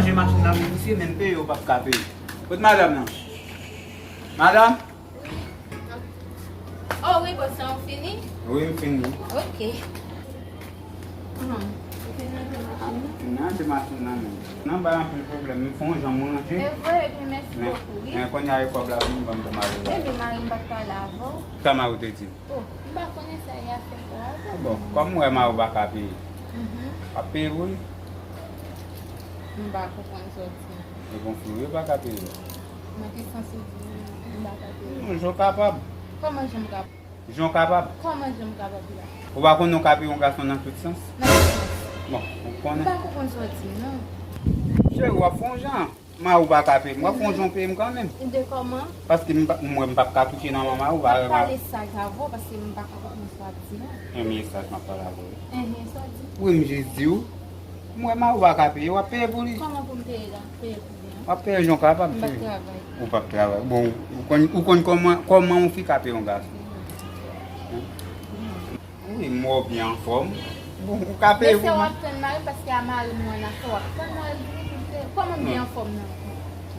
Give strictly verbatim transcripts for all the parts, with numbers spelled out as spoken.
Manje machin nan vin visye, men m peye, yo p ap ka peye. Kot madanm nan? Madanm? Oh wi, bòs, sa ou fini? Wi, m fini. Ok. Hmm. Ou fini ranje machin nan? Nan, se machin nan menm. Nan, ba anpil pwoblèm, m fè yon jan m ranje. Se vre, ebyen, mèsi bokou, wi. Men kounye a, e kòb la vini, ban m pou mari la. Ebyen, mari m pa t pale avè w. Sa mari w te di? Oh, m pa konnen sa y ap fè pou avè w. Bon, kòm m wè mari w pa ka peye, mhm, w ap peye pou li? M pa konprann sa w di. E bon, fi w, yo pa ka peye. Mwen te sanse di m pa ka peye. Non, jan w kapab. Kòman jan m kapab? Jan w kapab. Kòman jan m kapab la? Ou pa konnen w ka peye yon gason nan tout sans? Nan tout sans. Bon, ou konnen. M pa konprann sa w di, non. Cheri, w ap fè yon jan. Mari w pa ka peye m. W ap fè yon jan w peye m kanmenm. De kòman? Paske m pa, m wè m p ap ka touche nan men mari w, pa. M ap pale saj avè w, paske m pa ka konprann sa w ap di a. Enben, saj m ap pale avè w. Enben, sa w di? Wi, m jis di w. M wè mari w pa ka peye, w ap peye pou li. Kòman pou m peye la? Peye pou li, an? W ap peye jan w kapab, cheri. M p ap travay. Ou p ap travay. Bon, ou konn, ou konn kòman, kòman yon fi ka peye yon gason? Wi, m wè w byen anfòm. Bon, ou ka peye pou mwen. Men se w ap tann mari m, paske a mari m ou an afè, w ap tann mari m vini pou l peye. Kòman m byen anfòm nan?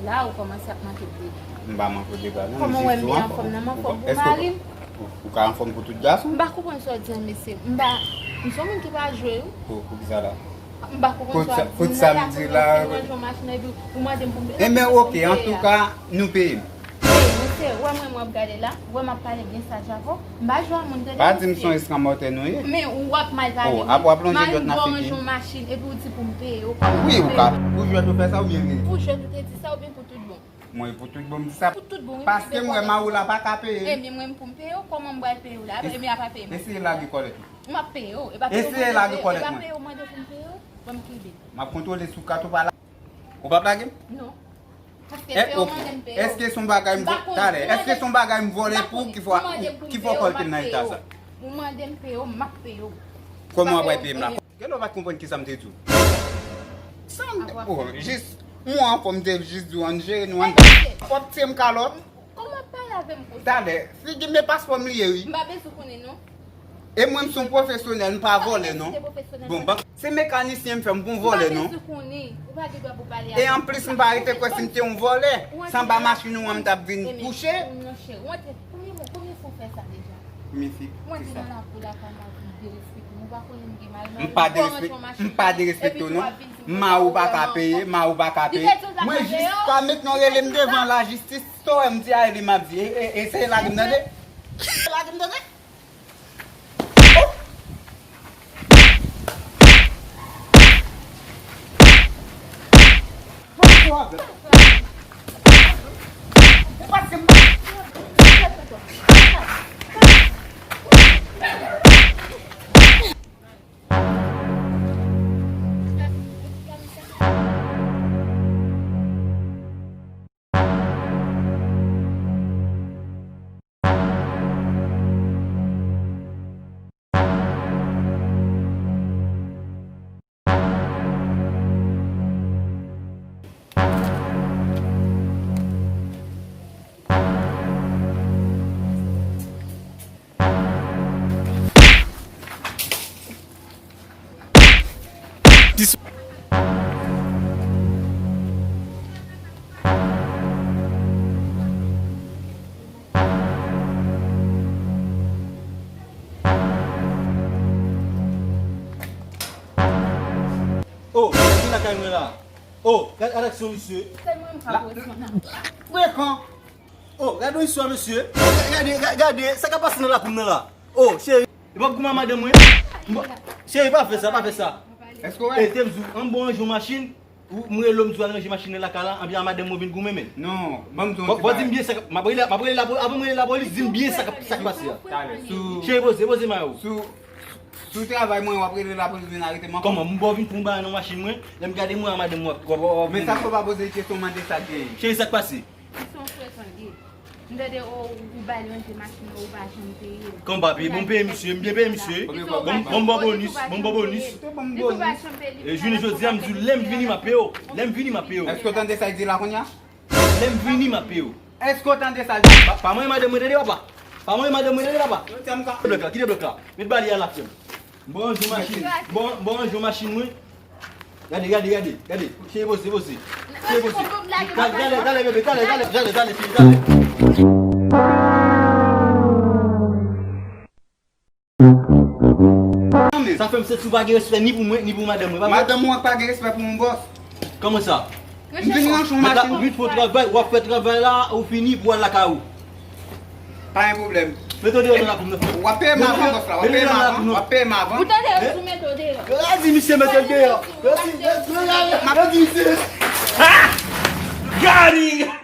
La, ou kòmanse ap manke dega. M pa manke dega, non, m jis di w anfòm. Kòman w wè m byen anfòm nan? M anfòm pou mari m. Èske ou ka anfòm pou tout gason? M pa konprann sa w di an, mesye. M pa, m se yon moun ki pa jwe, wi. Pou, pou kisa la? M pa konprann sa w ap di m nan la, pou mwen fin ranje yon machin epi ou mande m pou m peye. Enben, oke, antouka, nou peye m. Ey, mesye, wè mwen, mwen ap gade la, wè m ap pale byen saj avè w. M pa jwe a moun, tande, mesye. Pa di m se yon eskanmòtè nou ye. Men w ap mal pale, wi. Mari m ba w ranje yon machin, epi w di pou m peye w. Wi, ou ka. Pou jwèt ou fè sa oubyen reyèl? Pou jwèt ou te di sa oubyen pou tout bon? Mwen, pou tout bon, m di sa. Pou tout bon, wi. Paske m wè mari w la pa ka peye. Ebyen, mwen, pou m peye w, kòman m pral peye w la? Ebyen, a pa peye m. Eseye lage kòlèt ou. M ap peye w. E pa peye w mande pou m peye w. Eseye lage kòlèt mwen. E pa peye w mande pou m peye w. Ban m kenbe. M ap kontwole sou kat ou pa la. Ou p ap lage m? Non. Paske se ou mande m peye w. Èske se yon bagay m vò-, talè, èske se yon bagay m vòlè pou ki fò, ki fò kòlte m nan eta sa? Ou mande m peye w, m ap peye w. Kòman w ap peye m la? Genlè w pa t konprann kisa m te di w. Sa m te, oh, jis, mwen ankò m te jis di w ann jere nou anndan. W ap tiye m kalòt. Kòman w ap pale avè m konsa? Talè, figi m e paspò m li ye, wi. M pa bezwen konnen, non. E mwen, m se yon pwofesyonèl, m pa vòlè, non. Bon, bank, se mekanisyen m fè, m pa yon vòlè, non. Ou pa bezwen konnen. Ou pa gen dwa pou pale avè m. E anplis, m pa rete kwè si m te yon vòlè. Se anba machin ou an m t ap vin kouche. Monchè, ou antre, konbyen, konbyen fwa w fè sa deja? Konbyen fi? Ou antre nan lakou lakay m ap vin derespekte m. Ou pa konnen m gen mari, m pa derespekte w, non. Mari w pa ka peye, mari w pa ka peye. Mwen jis pa met non rele m devan lajistis. Sa w wè m di a, e li m ap di. E, e, e, se lage m tande. Lage m tande. Oh, gade lakay mwen la. Oh, gade aksyon misye. Se mwen m pa pran responsab. Frekan. Oh, gade yon istwa, mesye. Gade, gade, gade, sa k ap pase nan lakou m nan la? Oh, cheri, e p ap goumen ak madanm mwen? Cheri, pa fè sa, pa fè sa. Èske w wè? E, te m di w, an m ba w ranje yon machin, ou, m rele w, m di w al ranje machin nan lakay la, anpi a madanm mwen vin goumen, men. Non, ban m di w yon ti bagay. Fò di m byen sa k ap, m ap rele, m ap rele lapo-, avan m rele lapolis, di m byen sa k ap, sa k pase a. Talè, sou. Cheri, poze, poze mayo. Sou, sou travay mwen, w ap rele lapolis vin arete m ankò. Kòman? M ba w vin pran yon bagay nan machin mwen, lè m gade mwen a madanm mwen, w ap, w ap, w ap. Men sa k fè w pa poze l kesyon, mande sa k genyen. Cheri, sa k pase? Kisa w frekan ye? M tande, o, ou ba l ranje machin nan, ou pa janm peye l. Kòman m pa peye? Bon, m peye misye, m byen peye misye. Bon, bon, bon bonis, bon, bon bonis. E jounen jodi a, m di w, lè m vini, m ap peye w. Lè m vini, m ap peye w. Èske w tande sa l di la kounye a? Lè m vini, m ap peye w. Èske w tande sa l di? Pa, pa manyen madanm mwen, tande, papa. Pa manyen madanm mwen, tande, papa. Kite blòk la, kite blòk la. Met bali a la, frè m. Bon, ranje machin. Bon, bon, ranje machin mwen. Gade, gade, gade, gade. Cheri poze, poze. Cheri poze. Gade, gade, gade, bebe, gade, gade, gade, gade, cheri, gade. Sa fè m santi w pa gen respè ni pou mwen, ni pou madanm mwen. Madanm ou an pa gen respè pou yon bòs. Kòman sa? M vin ranche yon machin. Ou vin fè yon travay, w ap fè travay la, ou fini pou w al lakay ou. Pa gen pwoblèm. Mete w deyò nan lakou m nan. W ap peye m avan, bòs la. W ap peye m avan. W ap peye m avan. Ou tande yo sou mete w deyò. Yo di misye mete l deyò. Yo di, yo di misye. Gari!